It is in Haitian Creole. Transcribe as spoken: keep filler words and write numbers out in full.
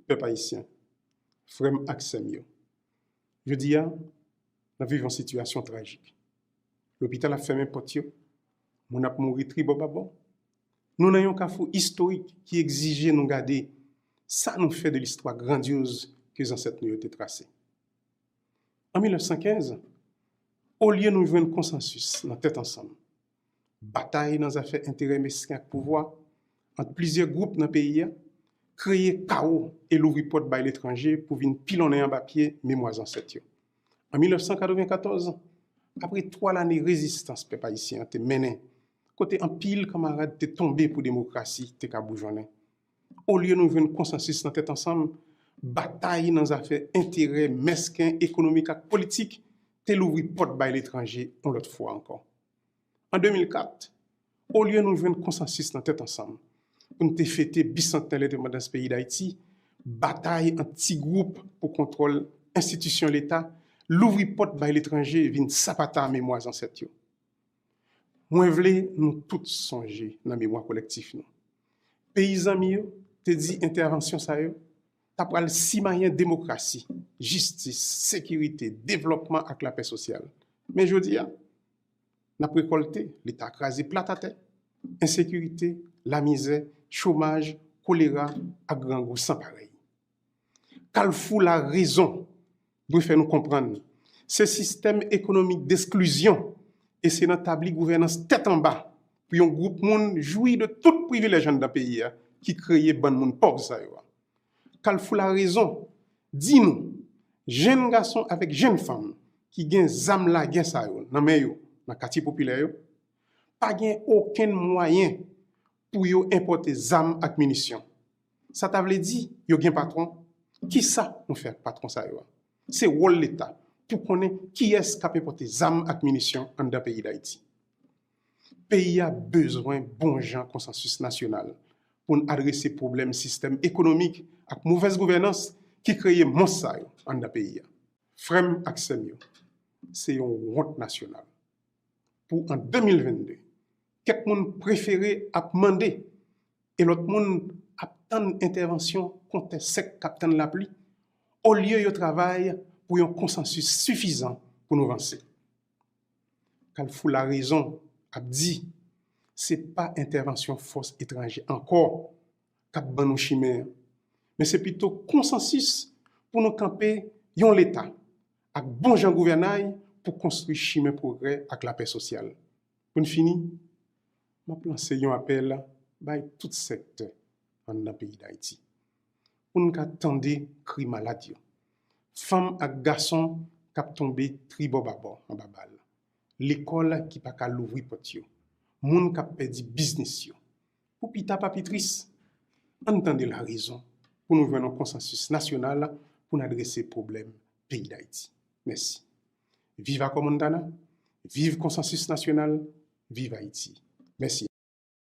Pèp ayisyen, frè m ak sè m yo, jodi a, n ap viv yon sitiyasyon trajik. Lopital ap fèmen pòt yo, moun ap mouri tribòbabò. Nou nan yon kafou istorik ki egzije nou gade sa nou fè de listwa grandyoz ke zansèt nou yo te trase. An mil nèf san kenz, olye nou jwenn konsansis nan tèt ansanm, batay nan zafè enterè mesken ak pouvwa ant plizyè gwoup nan peyi a, kreye kawo e louvri pòt bay letranje pou vin pilonnen anba pye memwa zansèt yo. An mil nèf san katrevenkatòz, apre twa lane rezistans pèp ayisyen an te mennen, kote anpil kanmarad te tonbe pou demokrasi te ka boujonnen, olye nou jwenn konsansis nan tèt ansanm, batay nan zafè enterè mesken ekonomik ak politik te louvri pòt bay letranje yon lòt fwa ankò. An de mil kat, olye nou jwenn konsansis nan tèt ansanm pou n te fete bisantnè lendepandans peyi Dayiti, batay ant ti gwoup pou kontwòl enstitisyon Leta, louvri pòt bay letranje vin sapata memwa zansèt yo. Mwen vle nou tout sonje nan memwa kolektif nou. Peyi zanmi yo te di entèvansyon sa yo ta pral simayen demokrasi, jistis, sekirite, devlòpman ak lapè sosyal. Men jodi a, n ap rekòlte leta kraze plat atè, ensekirite, lamizè, chomaj, kolera ak grangou san parèy. Kalfou larezon dwe fè nou konprann se sistèm ekonomik desklizyon e se nan tabli gouvènans tèt anba pou yon gwoup moun jwi de tout privilèj anndan peyi a ki kreye bann moun pòv sa yo a. Kalfou larezon di nou, jenn gason avèk jenn fanm ki gen zam lagè sa yo nan men yo nan katye popilè yo, pa gen okenn mwayen pou yo enpòte zam ak minisyon. Sa ta vle di yo gen patwon. Kisa nou fè ak patwon sa yo a? Se wòl Leta pou konnen kiyès k ap enpòte zam ak minisyon anndan peyi Dayiti. Peyi a bezwen bon jan konsansis nasyonal pou n adrese pwoblèm sistèm ekonomik ak movèz gouvènans ki kreye mons sa yo anndan peyi a. Frè m ak sè m yo, se yon wont nasyonal. Pou an de mil vennde, kèk moun prefere ap mande e lòt moun ap tann entèvansyon kon tè sèk k ap tann lapli, olye yo travay pou yon konsansis sifizan pou nou vanse. Kalfou larezon ap di se pa entèvansyon fòs etranje ankò k ap ban nou chimen an, men se pito konsansis pou nou kanpe yon Leta ak bon jan gouvènay pou konstwi chimen pwogrè ak lapè sosyal. Pou n fini, m ap lanse yon apèl bay tout sèktè anndan peyi Dayiti pou n ka tande kri malad yo, fanm ak gason k ap tonbe tribòbabò anba bal, lekòl ki pa ka louvri pòt yo, moun k ap pèdi biznis yo. Pou pita pa pi tris, ann tande larezon pou nou jwenn yon konsansis nasyonal pou n adrese pwoblèm peyi Dayiti. Mèsi. Viv Acò Montana, viv konsansis nasyonal, viv Ayiti. Mèsi.